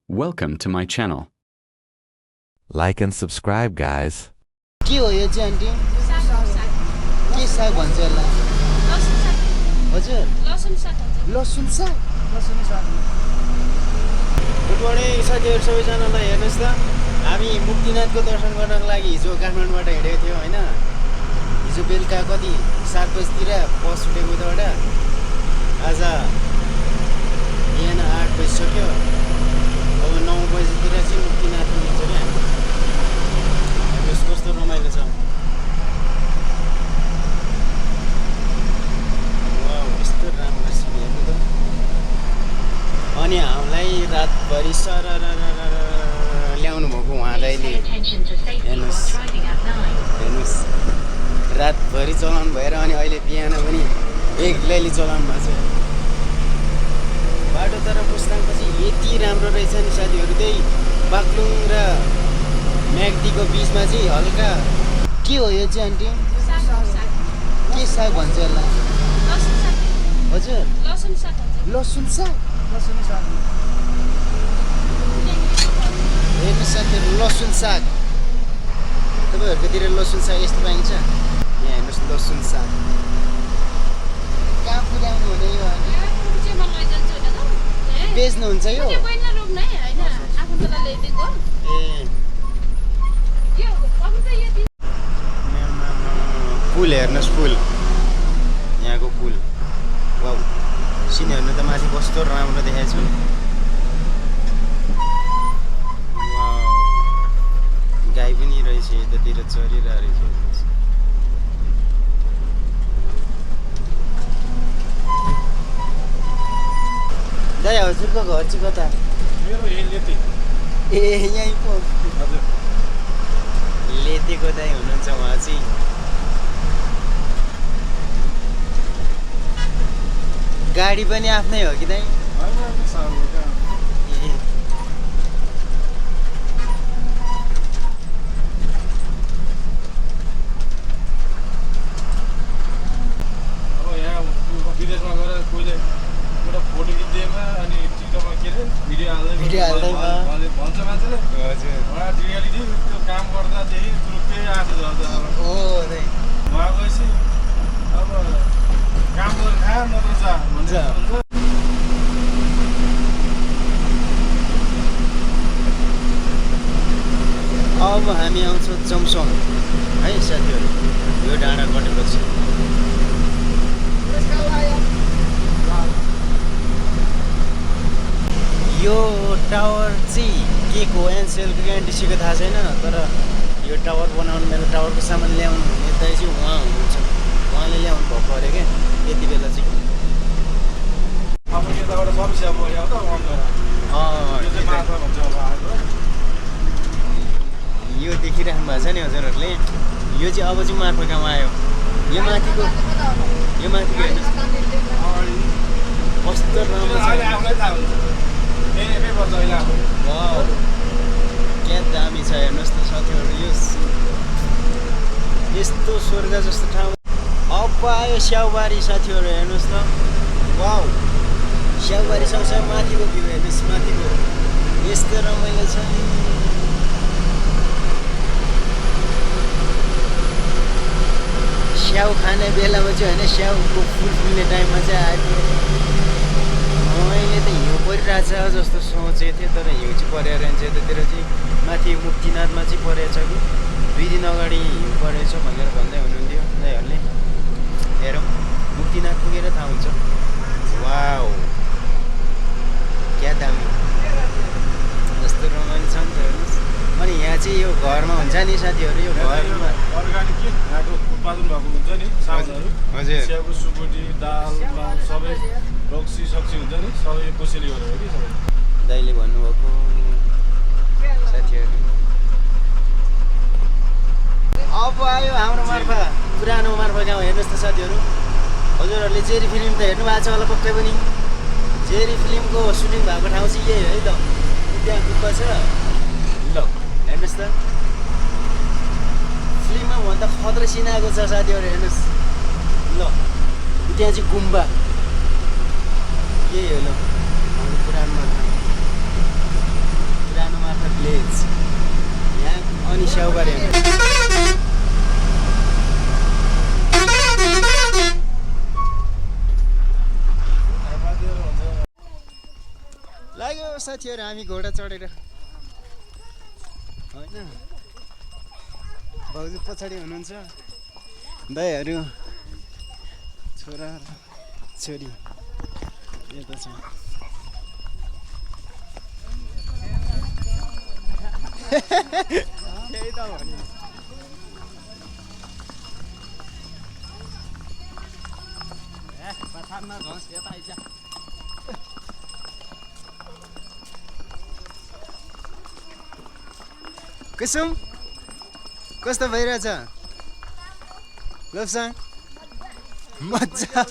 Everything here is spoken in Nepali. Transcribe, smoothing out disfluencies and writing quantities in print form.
Welcome to my channel. Like and subscribe, guys. के हो यो चाहिँ आन्टी के साग भन्छ यसलाई हजुर लसुन साग गुड मर्निङ साथीहरु सबैजनालाई हेर्नुस् त हामी मुक्तिनाथको दर्शन गर्नको लागि हिजो काठमाडौँबाट हिँडेको थियौ हैन हिजो बेलुका कति 7 बजेतिर बस उठेको उताबाट आज बिहान 8 बजिसक्यो अब 9 बजेतिर चाहिँ मुक्तिनाथ पुगिन्छ के हामी कस्तो रमाइलो छ वाउ यस्तो राम्रो सिनेरी त अनि हामीलाई रातभरि ल्याउनु भएको उहाँले हेर्नुस् रातभरि चलाउनु भएर अनि अहिले बिहान पनि एक्लैले चलाउनु भएको छ बाटो तर पुस्ताङपछि यति राम्रो रहेछ नि साथीहरु त्यही बाक्लुङ र म्याग्दीको बीचमा चाहिँ हल्का के हो यो चाहिँ आन्टी के साग भन्छ यसलाई हजुर लसुन साग हेर्नु साथीहरु लसुन साग तपाईहरुकोतिर लसुन साग यस्तो पाइन्छ यहाँ हेर्नुस् लसुन साग कहाँ पुर्याउनु हुने यो बेच्नुहुन्छ यो पुल हेर्नुहोस् पुल यहाँको पुल वाउ सिन हेर्नु त माथि कस्तो राम्रो देखाएको छु गाई पनि रहेछ यतातिर चरिरहेको रहेछ दाइ हजुरको घर चाहिँ कता ए यहीँ पो लेतेको दाइ हुनुहुन्छ उहाँ चाहिँ गाडी पनि आफ्नै हो कि दाइ विदेशमा गएर कोहीले एउटा फोटो खिच्दैमा अनि टिकटकमा के अरे भिडियो हाल्दैमा भन्छ मान्छेले हजुर उहाँ रियालिटी त्यो काम गर्दादेखि ग्रुपै आएको छ हो दाइ उहाँ गएपछि अब काम गरेर खा नत्र जा भन्छ अब हामी आउँछौँ चम्सङ है साथीहरु यो डाँडा कटेपछि यो टावर चाहिँ के को एनसेलको एनटिसीको थाहा छैन तर यो टावर बनाउनु मेरो टावरको सामान ल्याउनु हुने दाइ चाहिँ उहाँ हुनुहुन्छ उहाँले ल्याउनु भएको अरे क्या यति बेला चाहिँ अब यताबाट समस्या पर्यो त यो देखिराख्नु भएको छ नि हजुरहरूले यो चाहिँ अब चाहिँ मार्फत काम आयो यो माथिको हेर्नुहोस् कस्तो राम्रो वाउ क्या दामी छ हेर्नुहोस् त साथीहरु यो यस्तो स्वर्ग जस्तो ठाउँ अब आयो स्याउबारी साथीहरु हेर्नुहोस् त वाउ स्याउबारी सँगसँगै माथिको भ्यू हेर्नुहोस् माथिको यस्तो रमाइलो छ स्याउ खाने बेलामा चाहिँ होइन स्याउको फुल फुल्ने टाइममा चाहिँ आइपुग्यो मैले त हिउँ परिरहेछ जस्तो सोचेको थिएँ तर हिउँ चाहिँ परेर रहन्छ यतातिर चाहिँ माथि मुक्तिनाथमा चाहिँ परेछ कि 2 दिन अगाडि हिउँ परेछ भनेर भन्दै हुनुहुन्थ्यो दाइहरूले हेरौँ मुक्तिनाथ पुगेर थाहा हुन्छ वाउ क्या दामी जस्तो रमाइलो छ नि त हेर्नुहोस् अनि यहाँ चाहिँ यो घरमा हुन्छ नि साथीहरु यो घरमा अर्गानिक के यहाँको उत्पादन भएको हुन्छ नि सामानहरु हजुर स्याउको सुकुटी दाल सबै रक्सी सक्सी हुन्छ नि सबै कोसेली गरेर हो कि सबै दाइले भन्नुभएको साथीहरु अब आयो हाम्रो मार्फा पुरानो मार्फा गाउँ हेर्नुहोस् त साथीहरु हजुरहरूले जेरी फिल्म त हेर्नु भएको छ होला पक्कै पनि जेरी फिल्मको सुटिङ भएको ठाउँ चाहिँ यही है त त्यहाँ गुम्बा छ ल हेर्नुहोस् त फिल्ममा भन्दा खतरा सिन आएको छ साथीहरु हेर्नुहोस् ल त्यहाँ चाहिँ गुम्बा यही हो ल हाम्रो पुरानो मार्फा स्याउ गरे लाग्यो साथीहरू हामी घोडा चढेर होइन भाउजू पछाडि हुनुहुन्छ दाइहरू छोरा र छोरी यता छ त्यही त हो नि पछाडमा घाँस यता आइज कुसुम कस्तो भइरहेछ लोप्साङ मजा